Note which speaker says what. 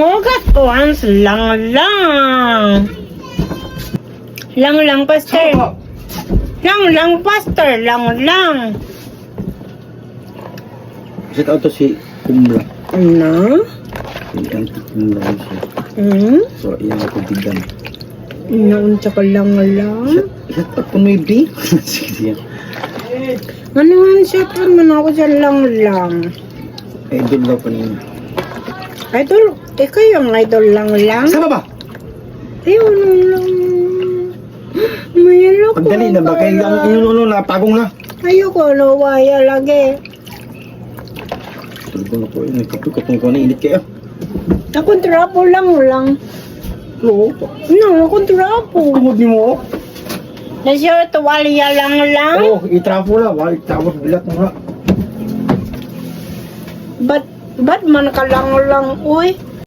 Speaker 1: August once lang lang. Lang lang, pastor. Lang lang, pastor, lang lang.
Speaker 2: Shout out to si Kumla.
Speaker 1: Ano?
Speaker 2: Si Auntie Kumla siya. So, iyan ako bigan.
Speaker 1: Naunsa ka lang lang.
Speaker 2: Shout out ko may B. Sige, sige.
Speaker 1: Ano nga siya pa man ako sa lang lang.
Speaker 2: Idol daw pa niya.
Speaker 1: Idol, ikaw yung idol lang lang.
Speaker 2: Sa baba!
Speaker 1: Ayun lang. Mayalo ko.
Speaker 2: Pagdali na ba? Kaya ang inyong ulo na, pagong na.
Speaker 1: Ayoko no, waya lagi.
Speaker 2: Tulog na po yun. Nagkape ko itong kuha na init kayo.
Speaker 1: Akong trapo lang lang.
Speaker 2: Oo.
Speaker 1: No, akong trapo.
Speaker 2: Tungod ni mo.
Speaker 1: Nasyo, tuwalya lang lang.
Speaker 2: Oo, oh, itrapo na. Wala, itrapo. Bilat mo na.
Speaker 1: Ba't man ka lang lang, uy?